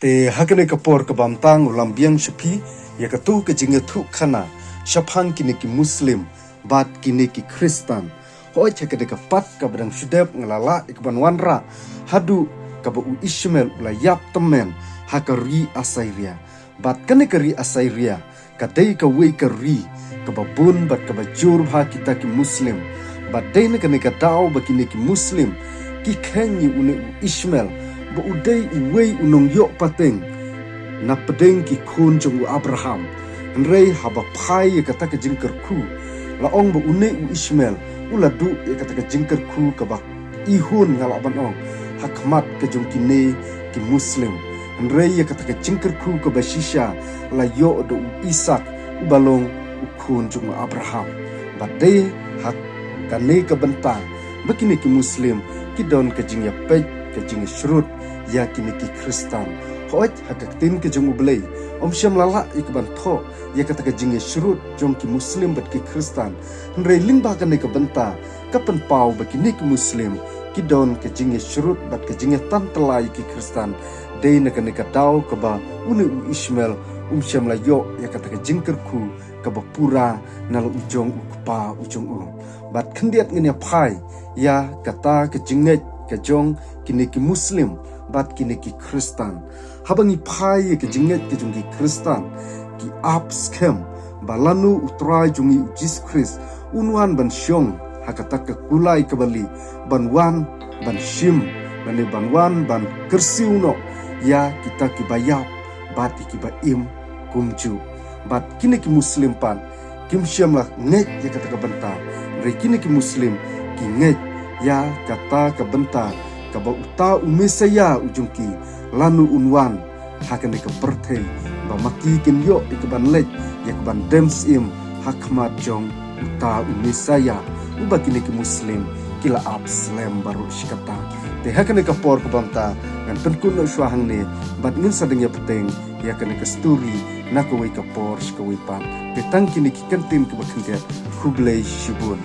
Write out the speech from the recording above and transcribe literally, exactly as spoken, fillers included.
Te ha kane ka por ka bam tang u lam biang sha phi ïa katu ka jingïathuh khana shaphang kine ki Muslim bad kine ki Khristan. Hooid, ha kane ka pat kaba dang shu dep nga la lah ïa kaban wanrah haduh kaba u Ishmael u la ïap tymmen ha ka ri Assyria. Bad kane ka ri Assyria ka dei kawei ka ri kaba bun bad kaba jur bha kita ki Muslim. Bad dei na kane ka daw ba kine ki Muslim ki kheiñ ïa une u Ishmael ba u dei uwei u nongïoh pateng na pdeng ki khun jong u Abraham. Hynrei haba phai ïa kata ka jingkyrkhu, la ong ba une u Ishmael u la duh ïa kata ka jingkyrkhu kaba ihun, nga lah ban ong, ha khmat ka jong kine ki Muslim. Hynrei ïa kata ka jingkyrkhu kaba shisha la ïoh da u Isak uba long u khun jong u Abraham. Bad dei ha kane ka bynta ba kine ki Muslim ki don ka jingïapeit, ka jingïashrut ïa kine ki Khristan. Hooid, ha ka ktien ka jong U Blei, ym shym la lah ïa kaban thoh ïa kata ka jingïashrut jong ki Muslim bad ki Khristan. Hynrei lyngba kane ka bynta ka pynpaw ba kine ki Muslim ki don ka jingïashrut bad ka jingïatan tyllai ïa ki Khristan. Dei na kane ka daw kaba une u Ishmael um shym la ïoh ïa kata ka jingkyrkhu kaba pura na la u jong u kpa u jong u. Bad khyndiat ngin ïa phai ïa kata ka jingngeit ka jong kine ki Muslim bad kine ki Khristan. Haba ngi phai ïa ka jingngeit ka jong ki Khristan, ki ap skhem ba lano u Trai jong ngi u Jisu Khrist un wan ban shong ha kata ka kulai kaba lieh, ban wan ban shim, lane ban wan ban kyrsiew noh ïa kita kiba ïap bad ïa kiba im kumjuh. Bad kine ki Muslim pat kim shym la ngeit ïa kata ka bynta. Hynrei kine ki Muslim ki ngeit ïa kata ka bynta kaba uta u Messaïah u jong ki lano un wan ha kane ka pyrthei, ba ma ki kin ïoh ïa kaban leit, ïa kaban dem syiem ha khmat jong uta u Messaïah uba kine ki Muslim ki la ap slem baroh shi katta. Te ha kane ka por ka bam ta ngan pynkut noh shuwa hangne bad ngin sa dang ïa bteng ïa kane ka story na kawei ka por sha kawei pat. Te tang kine ki kyntien kiba khyndiat, khublei shibun.